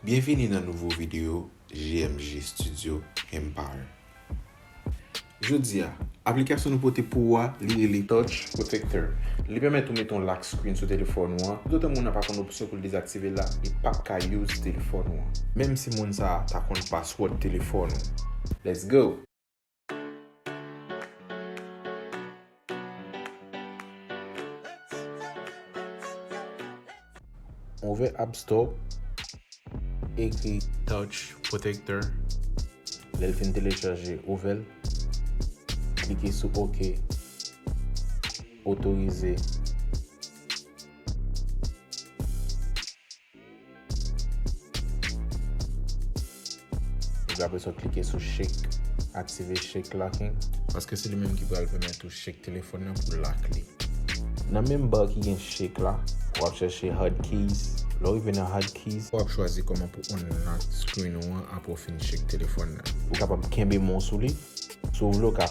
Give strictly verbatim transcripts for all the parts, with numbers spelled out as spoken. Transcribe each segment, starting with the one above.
Byenvini nan nouvo videyo G M G Studio Empire. Jodi a, aplikasyon nou pote pou ou a, li rele Touch Protector. Li pèmèt ou mete yon lock screen sou telefòn ou an. Toutotan moun nan pa konn opsyon pou l dezaktive l la, li p ap ka use telefòn ou an. Menm si moun sa a ta konn password telefòn ou. Let's go! Ouvè App Store, ekri Touch Protector. Lè l fin telechaje, ouvè l. Klike sou OK. Otorize. Epi apre sa, w klike sou shake, aktive shake locking, paske se li menm ki pral pèmèt ou shake telefòn nan pou lock li. Nan menm bar ki gen shake la, w ap chèche hotkeys. Lè w rive nan hotkeys, w ap chwazi kòman pou unlock screen ou an apre w fin shake telefòn nan. Ou kapab kenbe men w sou li. Si w vle, w ka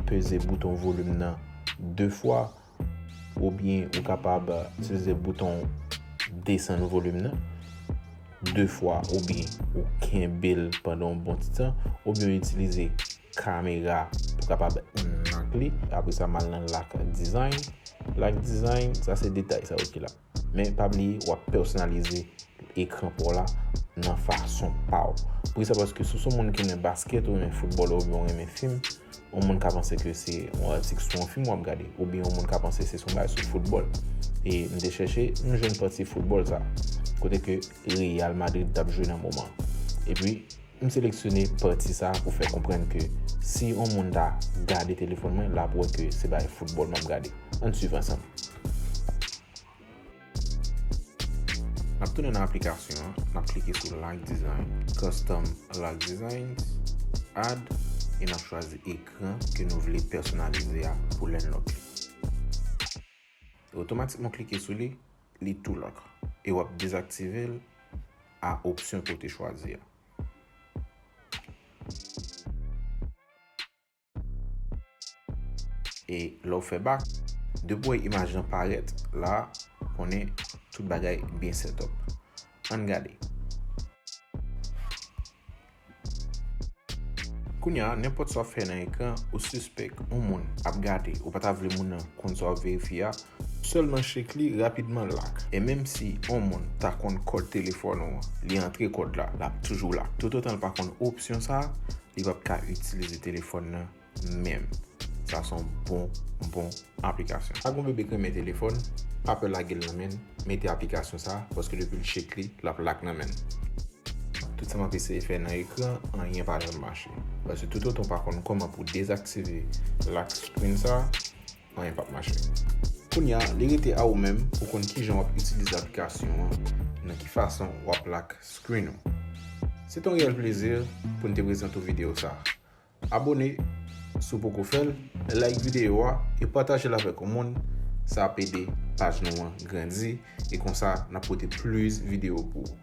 peze bouton volim nan de fwa, oubyen ou kapab itilize bouton desann volim nan de fwa, oubyen ou kenbe l pandan yon bon ti tan, oubyen w itilize kamera pou kapab unlock li. Apre sa, m al nan lock design. Lock design, sa se detay sa yo ki la. Men pa bliye, w ap pèsonalize ekran pa w la nan fason pa w. Poukisa? Paske si w se yon moun ki renmen baskèt, ou renmen foutbòl, oubyen ou renmen fim, yon moun ka panse ke se yon atik sou yon fim w ap gade, oubyen yon moun ka panse se yon bagay sou foutbòl. E m te chèche, m jwenn pati foutbòl sa, kote ke Real Madrid t ap jwe nan moman. Epi, m seleksyone pati sa pou fè konprann ke si yon moun ta gade telefòn mwen, l ap wè ke se bagay foutbòl m ap gade. Ann swiv ansanm. N ap tounen nan aplikasyon an, n ap klike sou Lock Design, Custom Lock Designs, Add, e n ap chwazi ekran ke nou vle pèsonalize a pou l unlock li. Otomatikman w klike sou li, li tou lock, e w ap dezaktive l a opsyon ke w te chwazi a. E lè w fè back, depi w wè imaj lan parèt la, konnen tout bagay byen set up. Ann gade. Kounye a, nenpòt sa w ap fè nan ekran, ou sispèk yon moun ap gade, ou pa ta vle moun nan konn sa w ap verifye a, sèlman shake li rapidman lock. E menm si yon moun ta konn kòd telefòn ou an, li antre kòd la, l ap toujou lock. Toutotan l pa konn opsyon sa a, li p ap ka itilize telefòn nan menm. Sa se yon bon, bon aplikasyon. Pa gen bebe k renmen telefòn, pa pè lage l nan men l, mete aplikasyon sa, paske depi l shake li, l ap lock nan men l. Tout sa m ap eseye fè nan ekran, anyen pa janm mache. Paske toutotan w pa konn kòman pou dezaktive lock screen sa, anyen p ap mache. Kounye a, li rete a ou menm pou konn kijan w ap itilize aplikasyon an, nan ki fason w ap lock screen ou. Se te yon reyèl plezi pou n te prezante w videyo sa. Abone si w poko fè l, like videyo a e pataje l avèk yon moun. Sa ap ede paj nou an grandi e konsa n ap pote plis videyo pou ou.